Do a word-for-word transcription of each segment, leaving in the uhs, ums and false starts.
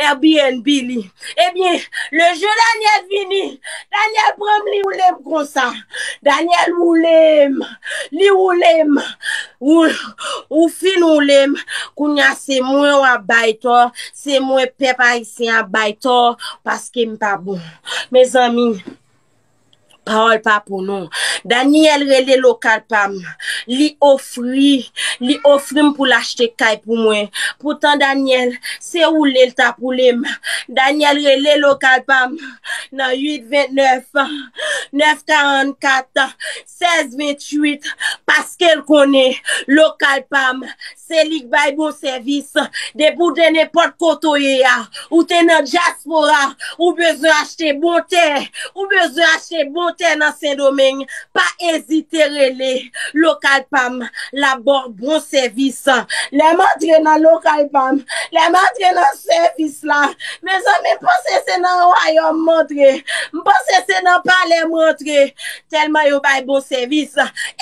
Airbnb li. Ebyen, le jou Daniel vini, Daniel pran m, li woule m konsa. Daniel woule m, li woule m. Ou, ou fin woule m. Kounye a se mwen w ap bay tò, se mwen pèp ayisyen ap bay tò, paske m pa bon. Mezanmi, pawòl pa pou nou. Daniel rele lokal pa m. Li ofri, li ofri m pou l achte kay pou mwen. Poutan Daniel, se woule l t ap woule m. Daniel rele lokal pa m nan uit vennèf, nèf karannkat, sèz venntuit, paske l konnen lokal pa m, se li k bay bon sèvis. Depi w te nenpòt kote w ye a, ou te nan dyaspora, ou bezwen achte bon tè, ou bezwen achte bon tè nan Sendomeng, pa ezite rele lokal pa m, l ap ba w bon sèvis. Lè m antre nan lokal pa m, lè m antre nan sèvis la, mezanmi, m panse se nan wayòm m antre, m panse se nan palè m antre, tèlman yo bay bon sèvis.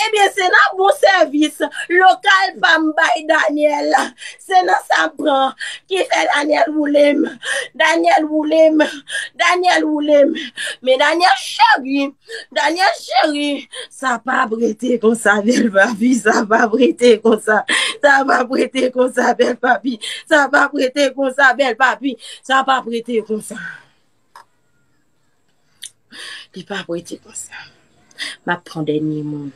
Ebyen, se nan bon sèvis lokal pa m bay Daniel. Se nan sa m pran ki fè Daniel woule m. Daniel woule m. Daniel woule m. Men Daniel cheri, Daniel cheri, sa p ap rete konsa, bèl papi, sa p ap rete konsa. Sa p ap rete konsa, bèl papi. Sa p ap rete konsa, bèl papi. Sa p ap rete konsa. Li p ap rete konsa. M ap pran dènye moun.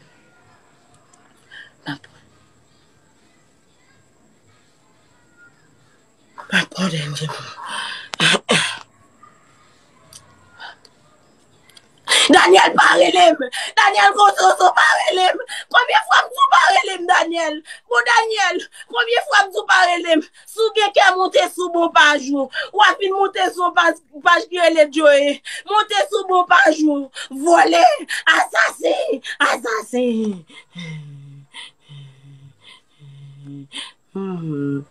M ap, m ap pran dènye moun. Daniel, pa rele m! Daniel, konsoso, pa rele m! Konbyen fwa m di w pa rele m, Daniel? Bon, Daniel, konbyen fwa m di w pa rele m? Si w gen kè monte sou bon paj ou, w ap vin monte sou yon paj, paj ki rele Joe. Monte sou bon paj ou. Vòlè, asasen, asasen. Hmm.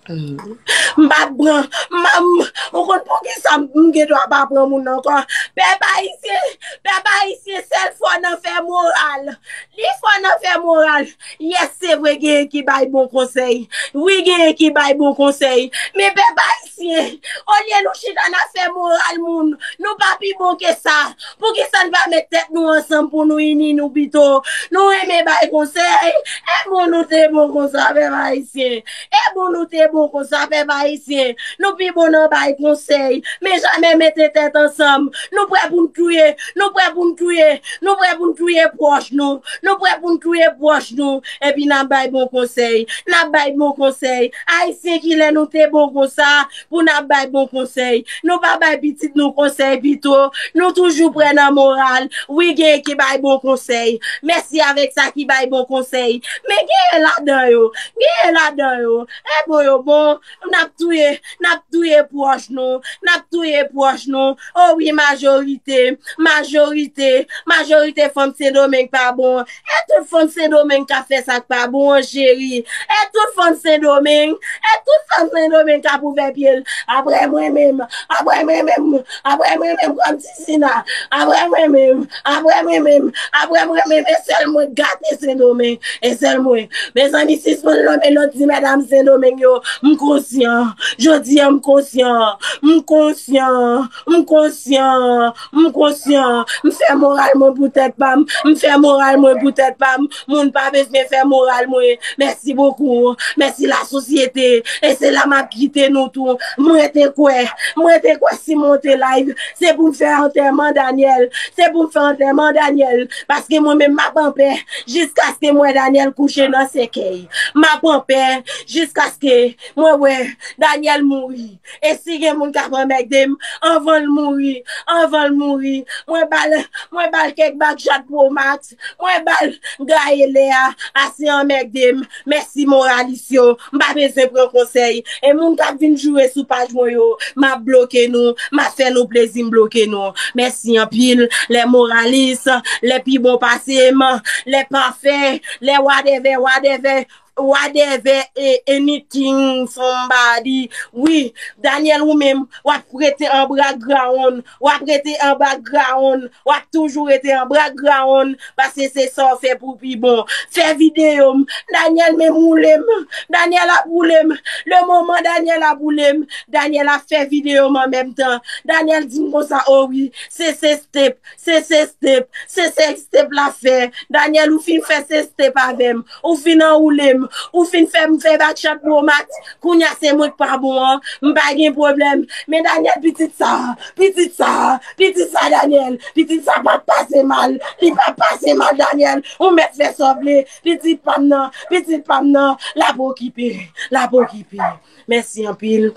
Hmm. M p ap pran, m, m, ou konn poukisa m, m gen dwa pa pran moun ankò? Pèp ayisyen, pèp ayisyen, sèl fò nan fè moral. Li fò nan fè moral. Yès, se vre, genyen ki bay bon konsèy. Wi, genyen ki bay bon konsèy. Men pèp ayisyen, olye nou chita n ap fè moral moun, nou pa pi bon ke sa. Poukisa n pa met tèt nou ansanm pou nou ini nou pito? Nou renmen bay konsèy. E bon nou te bon konsa, pèp ayisyen. E bon nou te bon konsa, pèp ayisyen. Nou pi bon nan bay konsèy. Men jamè mete tèt ansanm. Nou prè pou n touye. Nou prè pou n touye. Nou prè pou n touye pwòch nou. Nou prè pou n touye pwòch nou. Epi n ap bay bon konsèy. N ap bay bon konsèy. Ayisyen, kilè nou te bon konsa pou n ap bay bon konsèy? Nou pa bay pitit nou konsèy pito? Nou toujou prè nan moral. Wi, genyen ki bay bon konsèy. Mèsi avèk sa ki bay bon konsèy. Men genyen ladan yo. Genyen ladan yo. E bon yo bon. N ap touye, n ap touye pwòch nou. N ap touye pwòch nou. O wi, majorite. Majorite. Majorite fanm Sendomeng pa bon. E tout fanm Sendomeng k ap fè sa k pa bon an, cheri. E tout fanm Sendomeng. E tout fanm Sendomeng k ap ouvè pye l. Apre mwen menm. Apre mwen menm. Apre mwen menm, kòm ti Sina. Apre mwen menm. Apre mwen menm. Apre mwen menm. E sèl mwen k gate Sendomeng. E sèl mwen. Mezanmi, sispann lonmen lòt ti medam Sendomeng yo. M konsyan. Jodi a, m konsyan. M konsyan. M konsyan. M konsyan. M fè moral mwen pou tèt pa m. M fè moral mwen pou tèt pa m. Moun pa bezwen fè moral mwen. Mèsi bokou. Mèsi lasosyete. E se la m ap kite nou tou. Mwen te kwè. Mwen te kwè si mwen te live, se pou m fè antèman Daniel. Se pou m fè antèman Daniel. Paske mwen menm m ap anpè jiskaske m wè Daniel kouche nan sèkèy. M ap anpè jiskaske mwen wè Daniel mouri. E si gen moun k ap anmède m, anvan l mouri, anvan l mouri, mwen ba l, mwen ba l kèk bak Jad Pro Max, mwen ba l gaye lè a, ase anmède m. Mèsi moralis yo, m pa bezwen pran konsèy. E moun k ap vin joure sou paj mwen yo, m ap bloke nou, m ap fè nou plezi, m bloke nou. Mèsi anpil, lè moralis, lè pi bon pase m, lè pafè, lè whatever, whatever. whatever, e, anything, somebody. Wi, Daniel, ou menm, w ap rete an background, w ap rete an background, w ap toujou rete an background, paske se sa w fè pou pi bon. Fè videyo m. Daniel menm woule m. Daniel ap woule m. Le moman Daniel ap woule m, Daniel ap fè videyo m an menm tan. Daniel di m konsa, o wi, se sextape, se sextape, se sextape l ap fè. Daniel, ou fin fè sextape avè m. Ou fin anwoule m. Ou fin fè m fè backshot Pro Max. Kounye a se mwen k pa bon an. M pa gen pwoblèm. Men Daniel, pitit sa, pitit sa, pitit sa, Daniel. Pitit sa p ap pase mal. Li p ap pase mal, Daniel. Ou mèt fè sa w vle. Pitit pa m nan, pitit pa m nan. L ap okipe, l ap okipe. Mèsi anpil.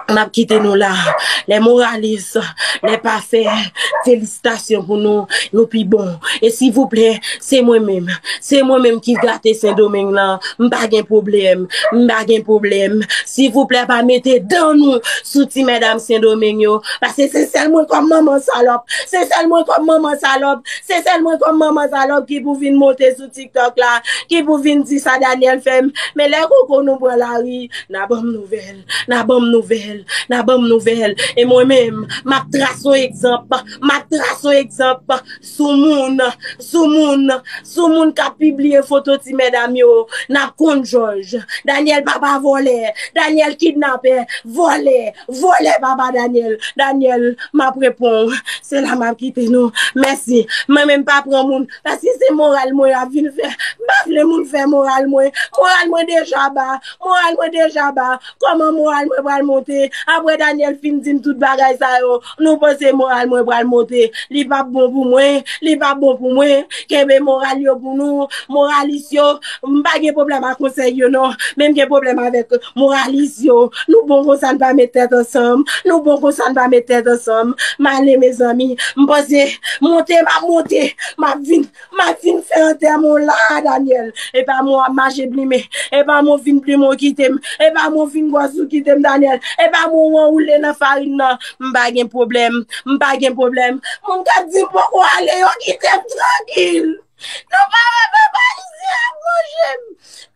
M ap kite nou la. Les moralistes, les parfaits, felisitasyon pou nou. Nou pi bon. E silvouplè, se mwen menm. Se mwen menm ki gate Sendomeng lan. M pa gen pwoblèm. M pa gen pwoblèm. Silvouplè, pa mete dan nou sou ti medam Sendomeng yo. Paske se sèl mwen kòm manman salòp. Se sèl mwen kòm manman salòp. Se sèl mwen kòm manman salòp ki pou vin monte sou TikTok la. Ki pou vin di sa Daniel fè m. Men lè koko nou pran lari, n a ban m nouvèl. N a ban m nouvèl, n a ban m nouvèl. E mwen menm, m ap trase yon egzanp, m ap trase yon egzanp sou moun, sou moun, sou moun k ap pibliye foto ti medam yo. N ap konn jòj. Daniel papa vòlè, Daniel kidnapè, vòlè, vòlè papa Daniel. Daniel, m ap reponn w. Se la m ap kite nou. Mèsi. Mwen menm pa pran moun, paske se moral mwen y ap vin fè. M pa vle moun fè moral mwen. Moral mwen deja ba. Moral mwen deja ba. Kòman moral mwen pral monte? Apre Daniel fin di m tout bagay sa yo, nou panse moral mwen pral monte? Li p ap bon pou mwen. Li p ap bon pou mwen. Kenbe moral yo pou nou. Moralis yo, m pa gen pwoblèm ak konsèy yo non. Men m gen pwoblèm avèk moralis yo. Nou bon konsa n pa met tèt ansanm. Nou bon konsa n pa met tèt ansanm. M ale mezanmi. M panse monte, m ap monte. M ap vin M ap fin fè antèman w la, Daniel. E pa mwen w ap mache plimen. E pa mwen w fin plimen w kite m. E pa mwen w fin gwòs ou kite m, Daniel. E pa mwen w anwoule nan farin nan. M pa gen pwoblèm. M pa gen pwoblèm. Moun k ap di m poko ale yo kite m trankil. Nou pa wè pèp ayisyen ap manje m.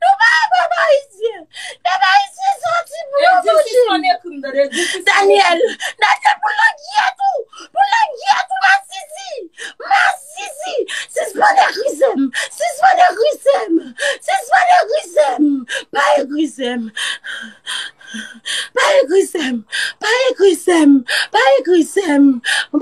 Nou pa wè pèp ayisyen. Pèp ayisyen sòti pou yo manje m. Daniel, Daniel, pou langyèt ou, pou langyèt ou, masisi, masisi, sispann egrizè m, sispann egrizè m, sispann egrizè m, pa egrizè m. Pa egrizè m, pa egrizè m, pa egrizè m,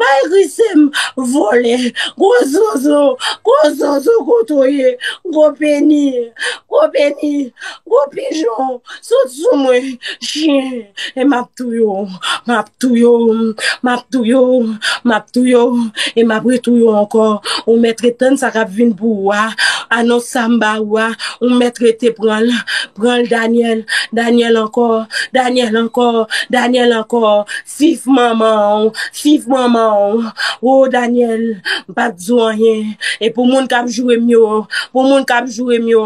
pa egrizè m, vòlè, gwo zozo, gwo zozo kote w ye, gwo peni, gwo peni, gwo pijon, sot sou mwen, chen, e m ap touye w, m ap touye w, m ap touye w, m ap touye w, e m ap retouye w ankò. Ou mèt ret tann sa k ap vin pou ou a. Anons sa m ba ou a. Ou mèt rete pran l. Pran l, Daniel. Daniel ankò. Daniel ankò. Daniel ankò. Fif manman w. Fif manman w. O, Daniel, m p ap di w anyen. E pou moun k ap joure m yo, pou moun k ap joure m yo,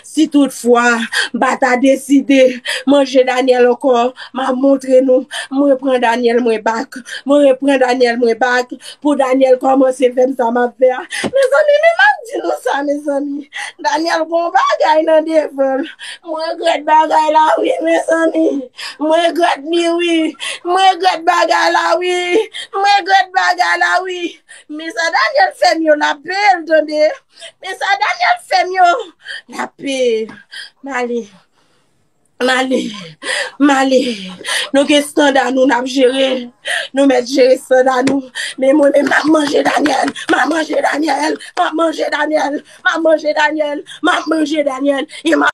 si toutfwa m pa ta deside manje Daniel ankò, m ap montre nou, mwen pran Daniel mwen back. Mwen reprann Daniel mwen back. Pou Daniel kòmanse fè m sa m ap fè a. Mezanmi, men m ap di nou sa, mezanmi. Daniel gon bagay nan devan l. Mwen regrèt bagay la, wi, mezanmi. Mwen regrèt li, wi. Mwen regrèt bagay la, wi. Mwen regrèt bagay la, wi. Men sa Daniel fè m yo, l ap peye l, tande. Men sa Daniel fè m yo, l ap peye l. M ale. M ale, m ale. Nou gen estanda nou n ap jere. Nou mèt jere estanda nou. Men mwen menm, m ap manje Daniel. M ap manje Daniel. M ap manje Daniel. M ap manje Daniel. M ap manje Daniel. E m ap